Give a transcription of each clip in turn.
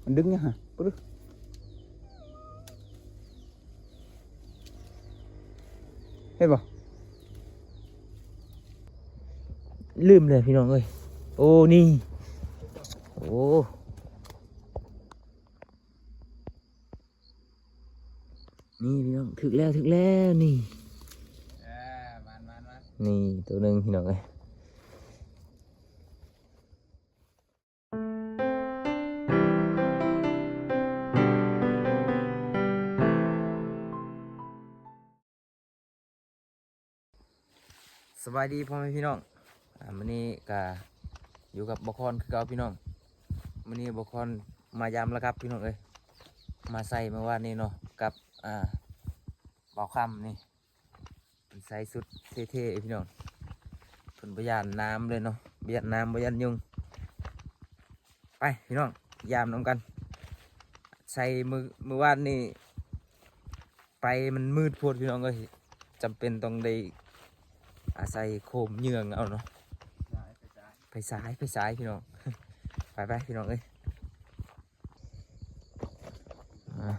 ມັນດຶງຫຍັງຫະ? ປຶ ເຫັນບໍ່? ລືມເລີຍພີ່ນ້ອງເອີຍ. ໂອ້ ນີ້ ໂອ້ ນີ້ພີ່ນ້ອງ ຖືກແລ້ວ ຖືກແລ້ວ ນີ້ ເອີ ມານໆໆ ນີ້ໂຕໜຶ່ງພີ່ນ້ອງເອີຍ. ສະບາຍດີພໍ່ແມ່ພີ່ນ້ອງ ອາ ມື້ນີ້ກະຢູ່ກັບບ່າວຄອນຄືເກົ່າພີ່ນ້ອງ. ມື້ນີ້ບ່າວຄອນມາຢາມລະກັບພີ່ນ້ອງເອີຍ ມາໃສ່ມື້ວານນີ້ເນາະ ກັບ ອາ ບ່າວຄຳນີ້ ເພິ່ນໃສ່ຊຸດເທ່ໆ ພີ່ນ້ອງ ເພິ່ນບໍ່ຢ້ານນ້ຳເລີຍເນາະ ບໍ່ຢ້ານນ້ຳ ບໍ່ຢ້ານຍຸງ. ໄປພີ່ນ້ອງ ຢາມນຳກັນ. ໃສ່ມື້ ມື້ວານນີ້ໄປມັນມືດໂພດພີ່ນ້ອງເອີຍ ຈຳເປັນຕ້ອງໄດ້ອາໄສໂຄມເຍືອງເອົາເນາະ ໄຟສາຍ ໄຟສາຍ ໄຟສາຍພີ່ນ້ອງ. ໄປໆ ພີ່ນ້ອງເອີຍ ອາ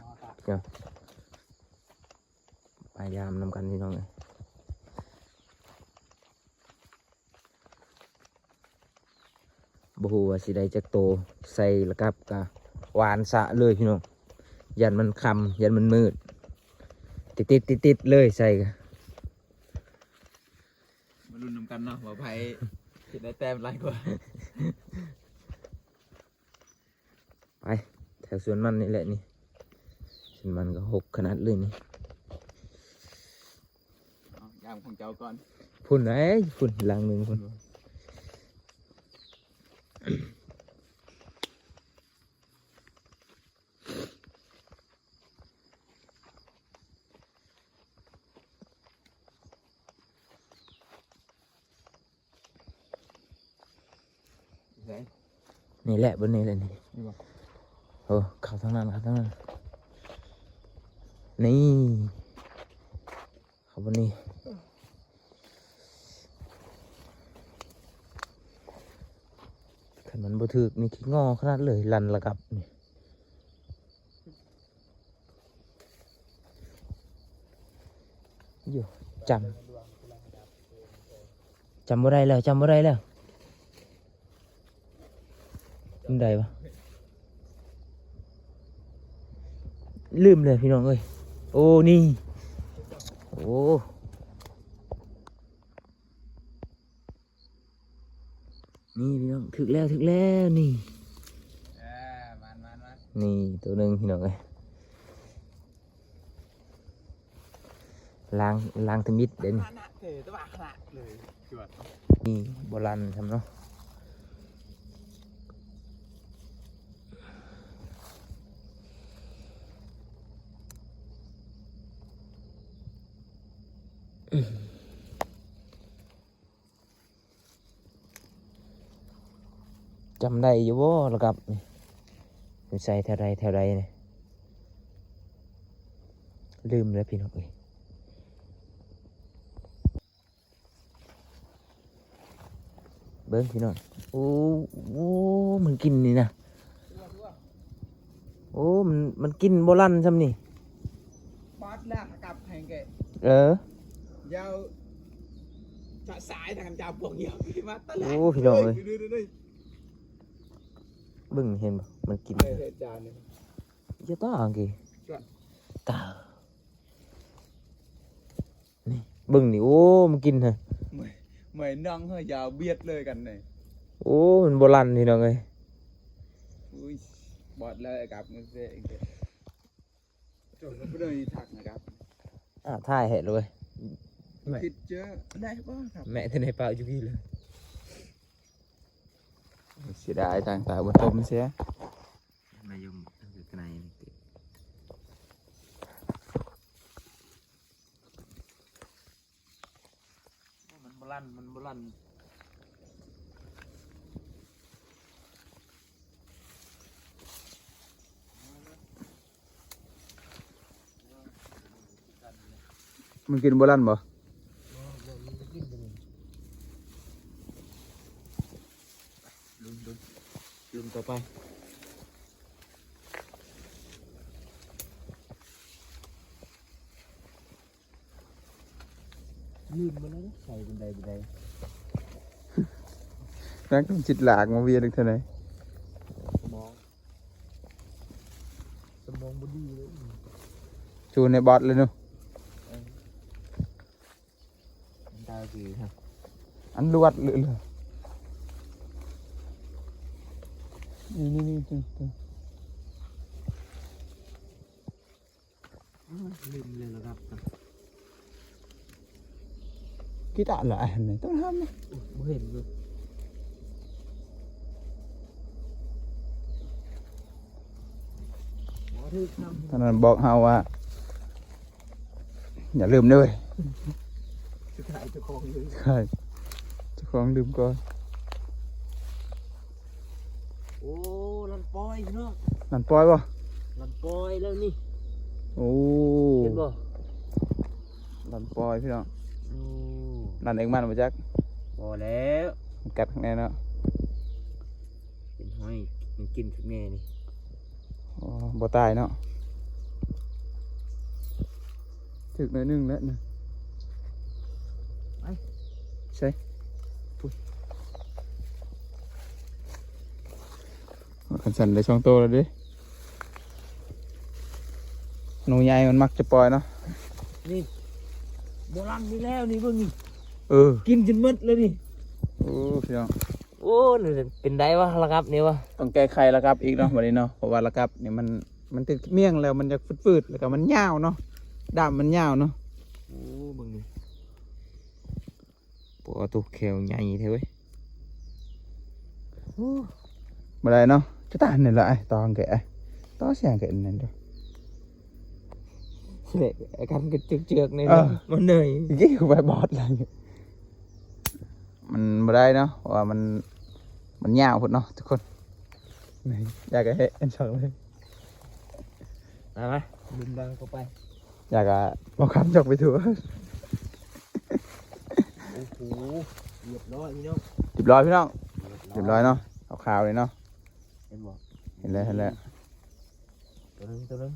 ມາຢາມນຳກັນພີ່ນ້ອງເອີຍ. ບໍ່ຮູ້ວ່າຊິໄດ້ຈັກໂຕ ໃສ່ລະກັບກະຫວ່ານສະເລີຍພີ່ນ້ອງ ຢ້ານມັນຄ່ຳ ຢ້ານມັນມືດ ຕິດໆ ຕິດໆ ເລີຍໃສ່ກະ. ມາລຸ້ນນຳກັນເນາະ ວ່າໃຜຊິໄດ້ແຕ້ມຫຼາຍກວ່າ. ໄປແຖວສວນມັນນີ້ແຫຼະນີ້ ສວນມັນກໍຮົກຂະໜາດເລີຍນີ້. ເອົາ ຢາມຂອງເຈົ້າກ່ອນ ພຸ້ນເດ້ ພຸ້ນຫຼັງໜຶ່ງພຸ້ນ. ໃສ? ນີ້ແຫຼະ ບ່ອນນີ້ແຫຼະນີ້ ນີ້ບໍ່? ໂອ້ ເຂົ້າທາງນັ້ນ ເຂົ້າທາງນັ້ນ ນີ້ ເຂົ້າບ່ອນນີ້. ຄັນມັນບໍ່ຖືກນີ້ ຂີ້ງໍຂະໜາດເລີຍ ລັນລະກັບນີ້. ຢູ່ ຈຳ ຈຳບໍ່ໄດ້ແລ້ວ ຈຳບໍ່ໄດ້ແລ້ວ. ມັນໄດ້ບໍ່? ລືມເລີຍພີ່ນ້ອງເອີຍ. ໂອ້ ນີ້ ໂອ້ ນີ້ພີ່ນ້ອງ ຖືກແລ້ວ ຖືກແລ້ວ ນີ້ ເອີ ມານໆໆ ນີ້ໂຕໜຶ່ງພີ່ນ້ອງເອີຍ. ລ້າງ ລ້າງທຳອິດເດ້ນີ້ ຂະໜາດເອີ ແຕ່ວ່າຂະໜາດເລີຍ ຄືວ່າ ນີ້ບໍ່ລັນຊ້ຳເນາະ. ຈຳໄດ້ຢູ່ບໍ່ລະກັບນີ້ ຢູ່ໃສແຖວໃດແຖວໃດນີ້ ລືມແລ້ວພີ່ນ້ອງເອີຍ. ເບິ່ງພີ່ນ້ອງ ໂອ້ ໂອ້ ມັນກິນນີ້ນະ. ໂອ້ ມັນ ມັນກິນບໍ່ລັນຊ້ຳນີ້ ບາດແລ້ວກັບໃຫ້ແກ. ເອີ ຢາວຈະສາຍທາງຈາພວກດຽວມາຕະຫຼາດ. ໂອ້ ພີ່ນ້ອງເອີຍ ເບິ່ງເຫັນບໍ່ ມັນກິນ ເອີ ຈານນີ້ ຢ່າຕາອັງກີ ຕາ. ນີ້ເບິ່ງນີ້ ໂອ້ ມັນກິນຫະ ເມື່ອຍ ເມື່ອຍນັ່ງເຮີຍ ຢາວບຽດເລີຍກັນນີ້. ໂອ້ ມັນບໍ່ລັນພີ່ນ້ອງເອີຍ. ອຸ້ຍ ບອດເລີຍກັບເງິນເສຍອີກເດ້ ຈົນບໍ່ໄດ້ທັກນະກັບ. ອ້າວ ຖ່າຍໃຫ້ເລີຍ ແມ່ ຄິດເຈີໄດ້ບໍ່ຄັບ ແມ່ ແຕ່ໃນປ່າຢູ່ພີ້ເລີຍ. ເສຍດາຍ ຕ່າງຕາບໍ່ຕົມເສຍ ມາຍົງ ເອີ ກະໄນນີ້ຕິ. ມັນບໍ່ລັນ ມັນບໍ່ລັນ ມັນກິນບໍ່ລັນບໍ່? ລຸ້ນ ລຸ້ນ ລຸ້ນຕໍ່ໄປ. ລືມມາແລ້ວ ໃສ່ບັນໄດ ບັນໄດ ນັກ ມັນຊິດລາກມາວຽນເທື່ອໃດ ສະໝອງ ສະໝອງບໍ່ດີເລີຍ ຈູນໃນບອດເລີຍເນາະ ເອີ ອັນດາວດີ ອັນລວດເລີຍ ນີ້ໆໆ ລືມເລີຍລະດັບ ກິດອະລະ ອັນນີ້ຕ້ອງທຳ ໂອ້ຍ ບໍ່ເຫັນຢູ່ ບໍ່ຖືກທຳ ອັນນັ້ນບອກເຮົາວ່າ ຢ່າລືມເດີ ສຸດທ້າຍເຈົ້າຂອງລືມ ໃຊ່ ເຈົ້າຂອງລືມກ່ອນ ໂອ້ ລັນປອຍພີ່ນ້ອງ ລັນປອຍບໍ່? ລັນປອຍແລ້ວນີ້ ໂອ້ ເຫັນບໍ່? ລັນປອຍພີ່ນ້ອງ ໂອ້ ລັນເອງມັນບໍ່ຈັກ ບໍ່ແລ້ວ ມັນກັດຂ້າງໃນເນາະ ເປັນຫ້ອຍ ມັນກິນຂ້າງໃນນີ້ ອໍ ບໍ່ຕາຍເນາະ ຖືກໜ້ອຍໜຶ່ງແລ້ວນະ ໄປ ໃສ່ ຄັນຊັ້ນໄດ້ສອງໂຕແລ້ວເດ້ ໜູໃຫຍ່ມັນມັກຈະປ່ອຍເນາະ ນີ້ ບໍ່ລັນນີ້ແລ້ວນີ້ ເບິ່ງນີ້ ເອີ ກິນຈົນໝົດແລ້ວນີ້ ໂອ້ ພີ່ນ້ອງ ໂອ້ ເປັນໄດວະ ລະກັບນີ້ວະ ຕ້ອງແກ້ໄຂລະກັບອີກເນາະ ບັດນີ້ເນາະ ເພາະວ່າລະກັບນີ້ມັນ ມັນຕິດໝ້ຽງແລ້ວ ມັນຢາກຝືດໆ ແລ້ວກໍມັນຍາວເນາະ ດ້າມມັນຍາວເນາະ ໂອ້ ເບິ່ງນີ້ ໂອ້ ໂຕແຂ້ວໃຫຍ່ແທ້ເວີຍ ໂອ້ ບໍ່ໄດ້ເນາະ ຈະຕາຍນີ້ລະ ໄອ້ຕອງແກ ຕໍ່ສຽງແກນັ້ນເດີ ແຫຼະ ກັນກະເຈືອກໆ ນີ້ ເອີ ມັນເໜີ່ອຍ ຍິງໄປບອດແລ້ວ ມັນບໍ່ໄດ້ເນາະ ເພາະວ່າມັນ ມັນຍາວໂພດເນາະທຸກຄົນ ນີ້ ຢາກະເຮັດອັນສອງເລີຍ ມາ ມາ ດຶງດັງເຂົ້າໄປ ຢາກະບໍ່ຄຳຈອກໄປທົ່ວ ໂອ້ໂຫ ຮຽບຮ້ອຍພີ່ນ້ອງ ຮຽບຮ້ອຍພີ່ນ້ອງ ຮຽບຮ້ອຍ ຮຽບຮ້ອຍເນາະ ຂາວໆ ເລີຍເນາະ ເຫັນບໍ່? ເຫັນແລ້ວ ເຫັນແລ້ວ ໂຕໜຶ່ງ ໂຕໜຶ່ງ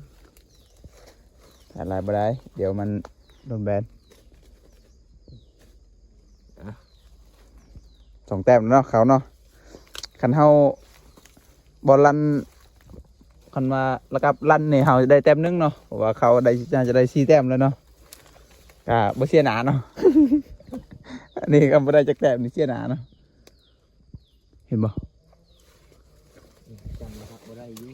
ຖ່າຍຫຼາຍບໍ່ໄດ້ ດຽວມັນໂດນແບນ ອ່ະ ສອງແຕ້ມເນາະ ເຂົາເນາະ ຄັນເຮົາບໍ່ລັນ ຄັນວ່າລະກັບລັນນີ້ ເຮົາໄດ້ແຕ້ມໜຶ່ງເນາະ ເພາະວ່າເຂົາໄດ້ ໜ້າຈະໄດ້ສີ່ແຕ້ມແລ້ວເນາະ ກະບໍ່ເສຍໜ້າເນາະ ອັນນີ້ຄັນບໍ່ໄດ້ຈັກແຕ້ມນີ້ເສຍໜ້າເນາະ ເຫັນບໍ່? ຈຳລະກັບບໍ່ໄດ້ຢູ່.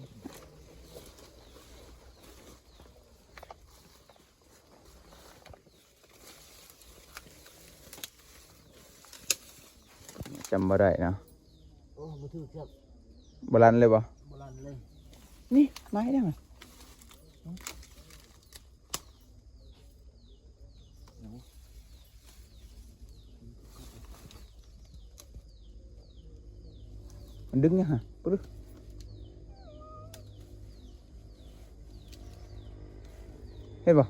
ຈຳບໍ່ໄດ້ເນາະ. ໂອ້ ບໍ່ຖືກຈັກ ບໍ່ລັນເລີຍບໍ່? ບໍ່ລັນເລີຍ. ນີ້ ມາໃຫ້ໄດ້ມາ. ມັນດຶງຫຍັງຫະ? ປຶດ ເຫັນບໍ່?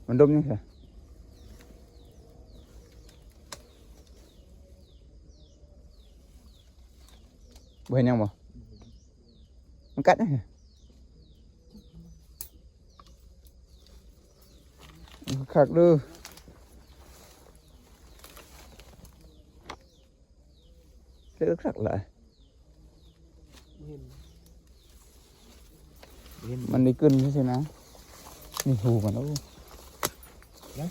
ມັນດົມຫຍັງຊະ? ບໍ່ເຫັນຫຍັງບໍ່? ມັນກັດຫຍັງຊະ? ຄັກເດີ ເລິກຄັກຫຼາຍ. ບໍ່ເຫັນ ບໍ່ເຫັນ ມັນໄດ້ກິ່ນຊື່ໆນະ. ນີ້ຫູມັນ. ໂອ້ ນະ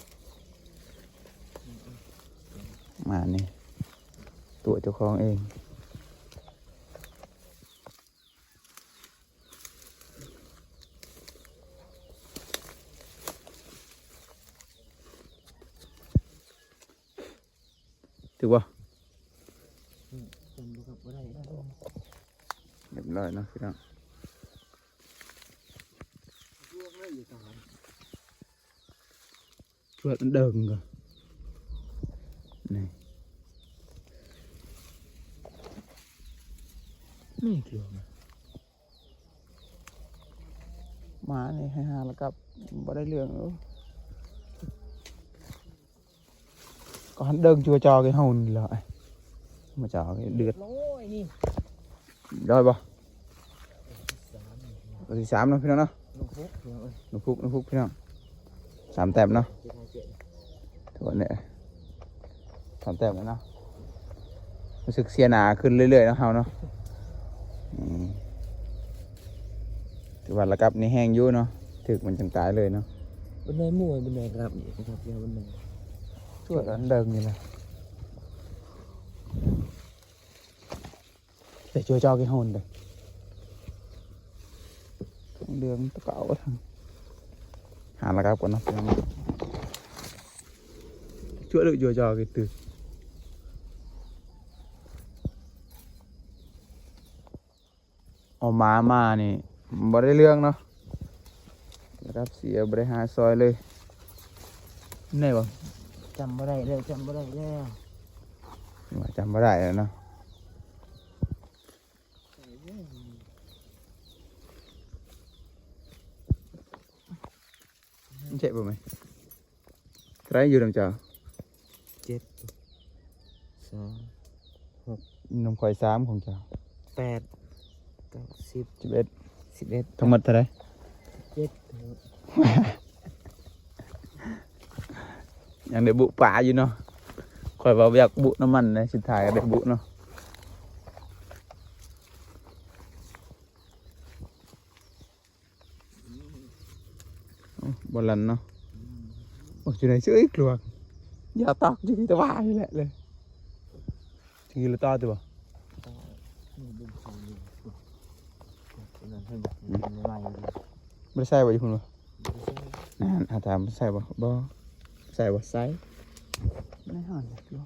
ມານີ້ ຕົວະເຈົ້າຂອງເອງ. ຖືກບໍ່? ອືມ ຈົນບໍ່ກັບບໍ່ໄດ້ແລ້ວ. ຮຽບຮ້ອຍເນາະພີ່ນ້ອງ. ຈວດມັນເດີງກໍ ນີ້ ນີ້ຄື ມານີ້ໃຫ້ຫາລະກັບ ບໍ່ໄດ້ເລື່ອງ. ເອີ ກໍຫັ້ນເດີງຈົວຈອກໃຫ້ເຮົານີ້ລະ ມາຈອກເດືອດ. ຮ້ອຍນີ້ ຮ້ອຍບໍ່? ໂຕທີສາມເນາະ ພີ່ນ້ອງເນາະ. นกฮูกพี่น้องเอ้ย นกฮูก นกฮูกพี่น้อง สามแต้มเนาะ เจ็ดห้าเจ็ด ถือว่าเนี่ย สามแต้มแล้วเนาะ รู้สึกเสียหนาขึ้นเรื่อยๆเนาะเฮาเนาะ อืม ถือว่าระดับนี้แฮงอยู่เนาะ ถืกมันจั่งตายเลยเนาะ บันไดหมู่ บันไดครับ นี่ครับ เดี๋ยวบันได ช่วยกันเดินอยู่นะ แต่จั่วจอกอีกหนเด้อ เหลืองตะเกา หาระดับก่อนเนาะ จั่วเด้อ จั่วจอกอีกตื่น เอาหมามานี่บ่ได้เรื่องเนาะ ระดับเสียบ่ได้หาซอยเลย แม่นบ่ จำบ่ได้แล้ว จำบ่ได้แล้ว ว่าจำบ่ได้แล้วเนาะ มันใช่บ่แม่น เท่าไหร่อยู่นำเจ้า เจ็ด สอง หก นำข่อยสาม ของเจ้า แปด เก้า สิบ สิบเอ็ด สิบเอ็ด ทั้งหมดเท่าไหร่ เจ็ด ยังได้บุปลาอยู่เนาะ ข่อยว่าอยากบุน้ำมันนะ สุดท้ายก็ได้บุเนาะ โอ้ บ่ลันเนาะ โอ้ อยู่ไหนเสื้ออีกหลวง อย่าตอกอยู่ที่ตะวาอยู่แหละเลย ถือละต่อตัวบ่ บ่ได้ใส่บ่อยู่พุ่นบ่ นั่น อาถามใส่บ่ บ่ใส่บ่ ใส่ ในห้างอยู่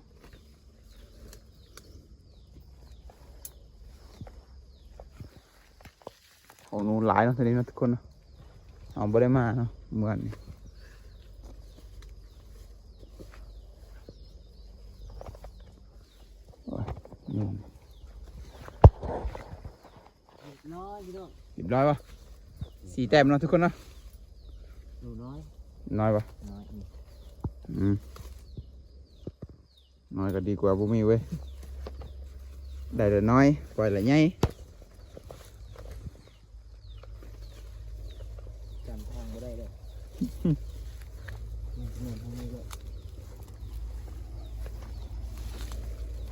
โอ้ หนูหลายเนาะ ตอนนี้เนาะทุกคนเนาะ เอาบ่ได้มาเนาะ เมื่อวานนี้ โอ้ย หนู เรียบร้อยพี่น้อง เรียบร้อยบ่ สี่แต้มเนาะทุกคนเนาะ หนูน้อย น้อยบ่ น้อย อืม น้อยก็ดีกว่าบ่มีเว้ย ได้ละน้อย ปล่อยละใหญ่ จำทางบ่ได้เลย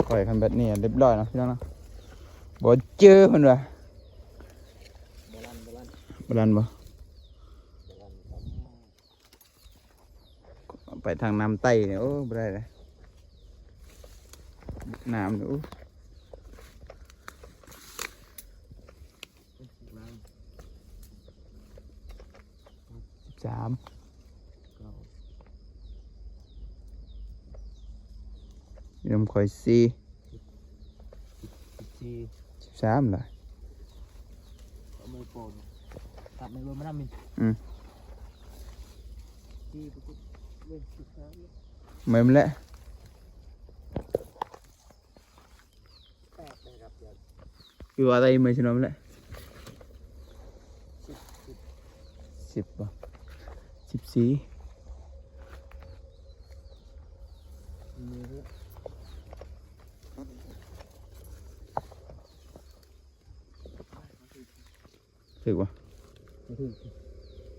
ปล่อยคันแบบนี้เรียบร้อยเนาะพี่น้องเนาะ บ่เจอเพิ่นว่า บ่ลัน บ่ลัน บ่ลันบ่ บ่ลัน ไปทางน้ำใต้เนี่ย โอ้ บ่ได้เลย น้ำเนี่ย โอ้ สิบสาม เก้า ยมข่อยสี่ สิบสี่ สิบสามล่ะ เอามือโปน ตัดมือเบิ่งมานำนี่ อืม สี่ เบิ่งสิบสาม แม่นแหละ แปดนะครับ เดี๋ยว คือว่าอะไรไม่ใช่น้องแหละ สิบ สิบ สิบบ่ สิบสี่ นี่ ถืกบ่ บ่ถืก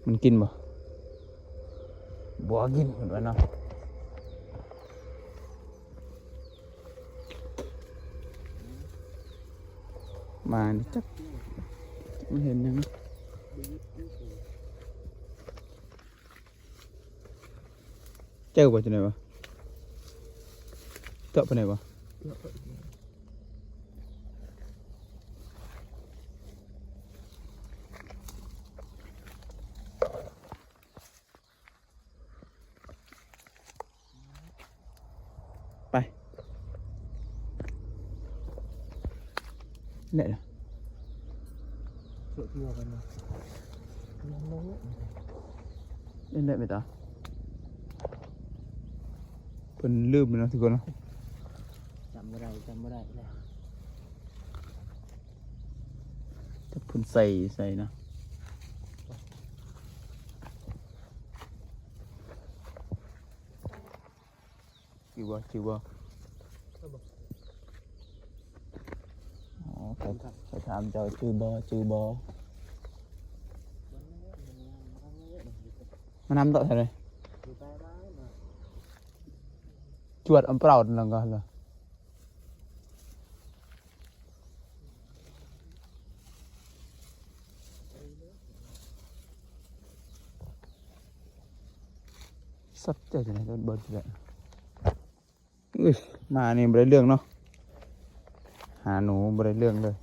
มันกินบ่ บ่กินเพิ่นว่าเนาะ มานี่จัก จักมันเห็นหยัง เจอบ่ จั่งใด๋บ่ เจาะปานใด๋บ่ ไป ได้ละ เจาะที่ว่ากันนะ เล่นได้ไหมตา เพิ่นลืมไปเนาะทุกคนเนาะ จำบ่ได้ จำบ่ได้แล้ว จักเพิ่นใส่ ใส่นะ จื่อบ่ จื่อบ่ อ๋อ ไป ไปถามเจ้า จื่อบ่ จื่อบ่ มัน ມານຳເຕາະໃສ່ເລີຍ ຈວດອຳເປົ່ານັ້ນກໍເລີຍ ສັດໃຈຈັ່ງໃດເບິ່ງແຫຼະ. ອຸ້ຍ ມານີ້ບໍ່ໄດ້ເລື່ອງເນາະ ຫາໜູບໍ່ໄດ້ເລື່ອງເລີຍ.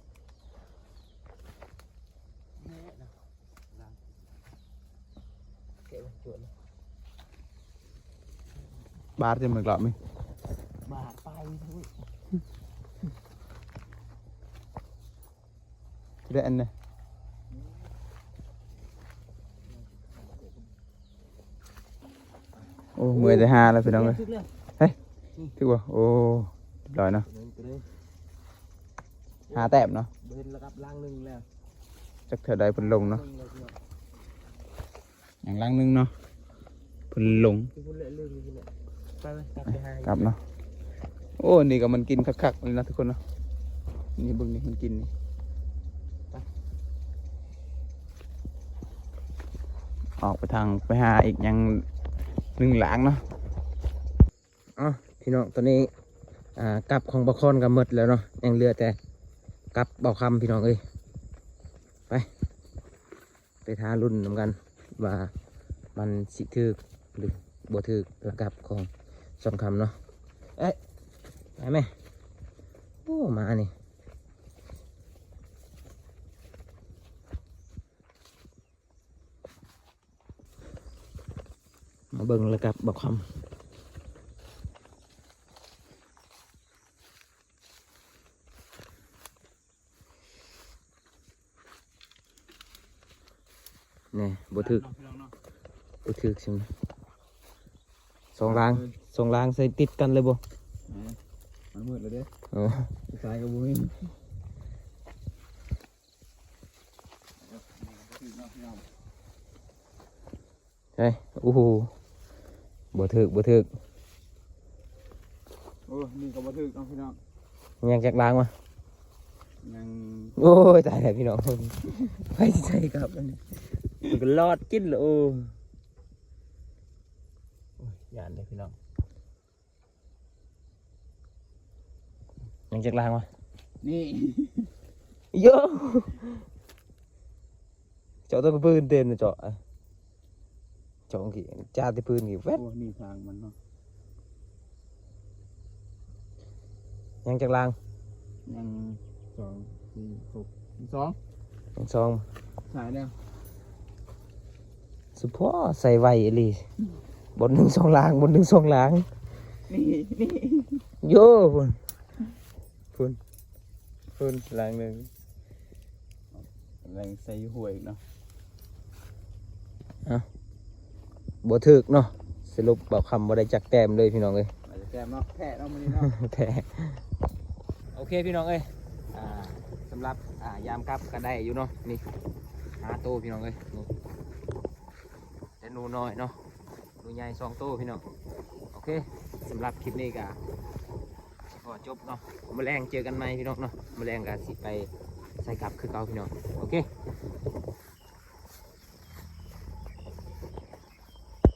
ບາດຈະມື້ກລັບນີ້ ບາດໄປ ໄດ້ອັນນີ້. ໂອ້ ເມື່ອຍແຕ່ຫາແລ້ວພີ່ນ້ອງເອີຍ ຖືກແລ້ວ ເຮີ້ຍ ຖືກບໍ່? ໂອ້ ຮຽບຮ້ອຍເນາະ ຫ້າແຕ້ມເນາະ ເຫັນລະກັບຫຼັງໜຶ່ງແລ້ວ ຈັກເທື່ອໃດເພິ່ນລົງເນາະ ຍັງຫຼັງໜຶ່ງເນາະ ເພິ່ນລົງ ໄປໆ ກັບໄປຫາ ກັບເນາະ. ໂອ້ ນີ້ກໍມັນກິນຄັກໆເລີຍນະທຸກຄົນເນາະ ນີ້ເບິ່ງນີ້ມັນກິນນີ້ ອອກໄປທາງ ໄປຫາອີກຫຍັງໜຶ່ງຫຼາງເນາະ. ເອົ້າ ພີ່ນ້ອງ ຕອນນີ້ ອ່າ ກັບຂອງບ່າວຄອນກໍໝົດແລ້ວເນາະ ຍັງເຫຼືອແຕ່ກັບບ່າວຄຳ ພີ່ນ້ອງເອີຍ ໄປ ໄປຖ້າລຸ້ນນຳກັນວ່າມັນຊິຖືກ ຫຼື ບໍ່ຖືກລະກັບຂອງຊ່ອງຄຳເນາະ. ເອີຍ ໄປແມ່ ໂອ້ ມານີ້ ມາເບິ່ງລະກັບບ່າວຄຳ. ແນ່ ບໍ່ຖືກ ບໍ່ຖືກຊິ ສອງລາງ ສອງລາງໃສ່ຕິດກັນເລີຍບໍ່? ແໝ ມັນມືດແລ້ວເດ້ ເອີ ສາຍກໍບໍ່ມີ. ເຮີ້ຍ ໂອ້ໂຫ ບໍ່ຖືກ ບໍ່ຖືກ. ໂອ້ ນີ້ກໍບໍ່ຖືກເນາະພີ່ນ້ອງ ຍັງຈັກລາງວະ? ຍັງ ໂອ້ຍ ຕາຍແລ້ວພີ່ນ້ອງ ໄປໃສ່ກັບອັນນີ້ ມັນກໍລອດກິນລະ. ໂອ້ ໂອ້ຍ ຢ້ານເດ້ພີ່ນ້ອງ. ຍັງຈັກລາງວະ? ນີ້ ໂຢ ເຈາະຕົວກະປືນເຕັມເນາະ ເຈາະ ເຈາະກີ້ ຈາດແຕ່ປືນກີ້ແວັດ. ໂອ້ ນີ້ທາງມັນເນາະ ຍັງຈັກລາງ? ຍັງສອງ ສີ່ ຫົກ ສອງ ສອງ ສາຍແລ້ວ. ສະເພາະໃສ່ໄວອີ່ຫຼີ ບ່ອນໜຶ່ງສອງລາງ ບ່ອນໜຶ່ງສອງລາງ ນີ້ ນີ້ ໂຢ ພຸ້ນ ພຸ້ນ ພຸ້ນ ລາງໜຶ່ງ ລາງໃສ່ຫ້ວຍເນາະ. ເອົ້າ ບໍ່ຖືກເນາະ ສະຫຼຸບບ່າວຄຳບໍ່ໄດ້ຈັກແຕ້ມເລີຍພີ່ນ້ອງເອີຍ ບໍ່ໄດ້ຈັກແຕ້ມເນາະ ແພ້ເນາະມື້ນີ້ເນາະ ແພ້. ໂອເຄພີ່ນ້ອງເອີຍ ອ່າ ສຳລັບ ອ່າ ຍາມກັບກໍໄດ້ຢູ່ເນາະ ນີ້ ຫ້າໂຕພີ່ນ້ອງເອີຍ ນີ້ ແຕ່ໜູນ້ອຍເນາະ ໜູໃຫຍ່ສອງໂຕພີ່ນ້ອງ. ໂອເຄ ສຳລັບຄລິບນີ້ກໍຊິຂໍຈົບເນາະ ມື້ແລງເຈີກັນໃໝ່ພີ່ນ້ອງເນາະ ມື້ແລງກໍຊິໄປໃສ່ກັບຄືເກົ່າພີ່ນ້ອງ. ໂອເຄ